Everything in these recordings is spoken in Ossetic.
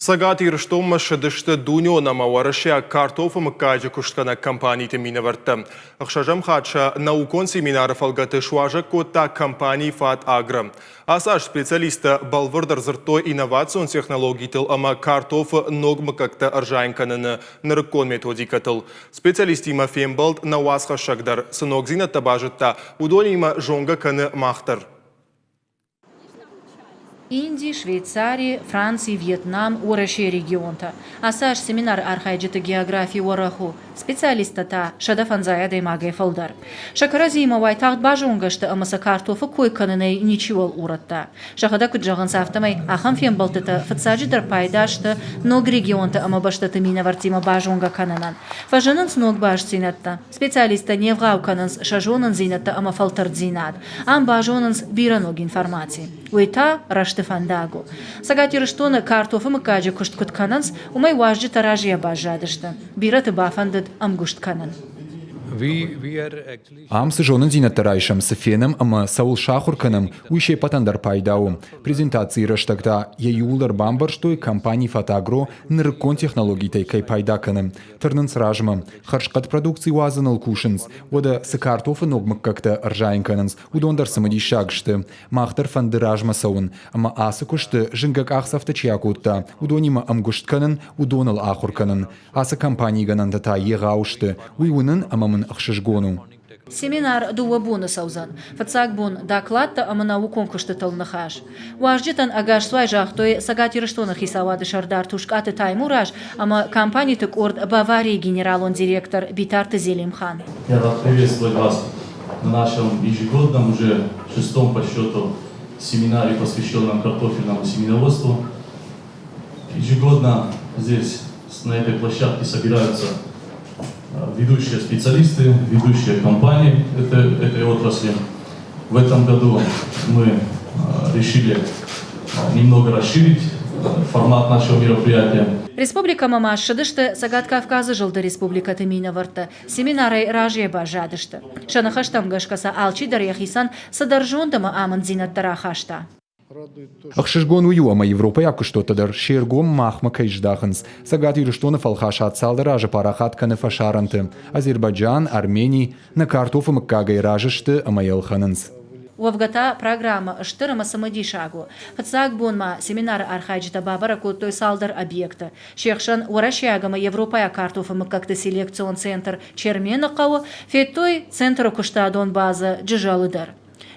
Цӕгат Ирыстонмӕ ссыдысты дунеон ӕмӕ уӕрӕсейаг картофы мыггаджы куыстгӕнӕг компаниты минӕвӕрттӕ. Ӕхсӕзӕм хатт сӕ наукон семинары фӕлгӕты суазӕг кодта компани «Фат-Агро». Ацы аз специалисттӕ бӕлвырд ӕрдзырдтой инновацион технологитыл ӕмӕ картофы ног мыггӕгтӕ ӕрзайын кӕныны нырыккон методикӕтыл. Специалисттимӕ фембӕлд нӕ уацхӕссӕг дӕр цы ногдзинӕдтӕ базыдта, уыдонимӕ зонгӕ кӕны мах дӕр. Инди, Швейцари, Франци, Вьетнам, Уӕрӕсейы регионтӕ. Ацы аз семинары архайджыты географи уӕрӕх у, специалисттӕ та 150 адӕймагӕй фылдӕр. Сӕ кӕрӕдзиимӕ уайтагъд базонгӕ сты ӕмӕ сӕ картофы кой кӕнынӕй ничиуал урӕдта. Сӕхӕдӕг куыд зӕгъынц, афтӕмӕй ахӕм фембӕлдтытӕ фыццаджыдӕр пайда сты ног регионты ӕмӕ бӕстӕты минӕвӕрттимӕ базонгӕ кӕнынӕн. Фӕзынынц ног бастдзинӕдтӕ. Специалисттӕ не вгъау кӕнынц сӕ зонындзинӕдтӕ ӕмӕ фӕлтӕрддзинад. Ам базонынц бирӕ ног информаци. Уый та рӕзты фӕндаг у. Цӕгат Ирыстоны картофы мыггаджы куыст куыд кӕнынц, уымӕй уазджытӕ разыйӕ баззадысты. Бирӕты бафӕндыд ӕмгуыст кӕнын. Ам цы зонындзинӕдтӕ райсӕм, цы фенӕм ӕмӕ цӕуыл сахуыр кӕнӕм, уый се ппӕтӕн дӕр пайда у. Презентацийы рӕстӕг та йӕ иууылдӕр бамбӕрстой, компани «Фатагро» нырыккон технологитӕй кӕй пайда кӕны. Тырнынц размӕ. Хӕрзхъӕд продукци уадзыныл кусынц. Уӕдӕ цы картофы ног мыггӕгтӕ ӕрзайын кӕнынц, уыдон дӕр цымыдисаг сты. Мах дӕр фӕнды размӕ цӕуын, ӕмӕ ацы куысты зынгӕ къахдзӕфтӕ чи акодта, уыдонимӕ ӕмгуыст кӕнын, уыдоныл ахуыр кӕнын. Ацы компанийы гӕнӕнтӕ та егъау сты, уый уынын ӕмӕ мын ӕхсызгон у. Семинар дыууӕ боны цӕудзӕн. Фыццаг бон докладтӕ ӕмӕ наукон куыстытыл ныхас. Уазджытӕн ӕгасцуай загътой Цӕгат Ирыстоны хицауады сӕрдар Тускъаты Таймураз ӕмӕ компаниты къорд «Бавария-йы генералон директор Битарты Зелимхан. Я рад приветствовать вас на нашем ежегодном, уже шестом по счету семинаре, посвященном картофельному семеноводству. Ежегодно здесь, на этой площадке, собираются ведущие специалисты, ведущие компании этой отрасли. В этом году мы решили немного расширить формат нашего мероприятия. Республикӕмӕ ма ссыдысты Цӕгат Кавказы зылды республикӕты минӕвӕрттӕ. Семинарӕй разыйӕ баззадысты. Сӕ ныхӕстӕм гӕсгӕ сӕ алчидӕр йӕхицӕн цыдӕр зонд ӕмӕ амынддзинӕдтӕ рахаста. Ӕхсызгон уый у, ӕмӕ европӕйаг куыстуӕттӕ дӕр се ргом махмӕ кӕй здахынц. Цӕгат Ирыстоны фӕлхасад цалдӕр азы парахат кӕны фӕсарӕнты. Азербайджан, Армени нӕ картофы мыггагӕй разы сты ӕмӕ йӕ ӕлхӕнынц. Уӕвгӕ та программӕ стыр ӕмӕ цымыдисаг у. Фыццаг бон ма семинары архайджытӕ бабӕрӕг кодтой цалдӕр объекты. Се хсӕн уӕрӕсейаг ӕмӕ европӕйаг картофы мыггӕгты селекцион центр Чермены хъӕуы, федтой центры куыстадон базӕ Джызӕлы дӕр.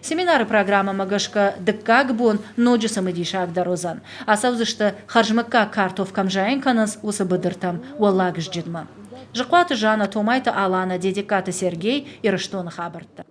Семинары программӕмӕ гӕсгӕ дыккаг бон ноджы цымыдисагдӕр уыдзӕн. Ацӕудзысты, хӕрзмыггаг картоф кӕм зайын кӕнынц, уыцы быдыртӕм, Уӕллаг Зджыдмӕ. Зыхъуаты Жанна, Томайты Алана, Дедегкаты Сергей, Ирыстоны хабӕрттӕ.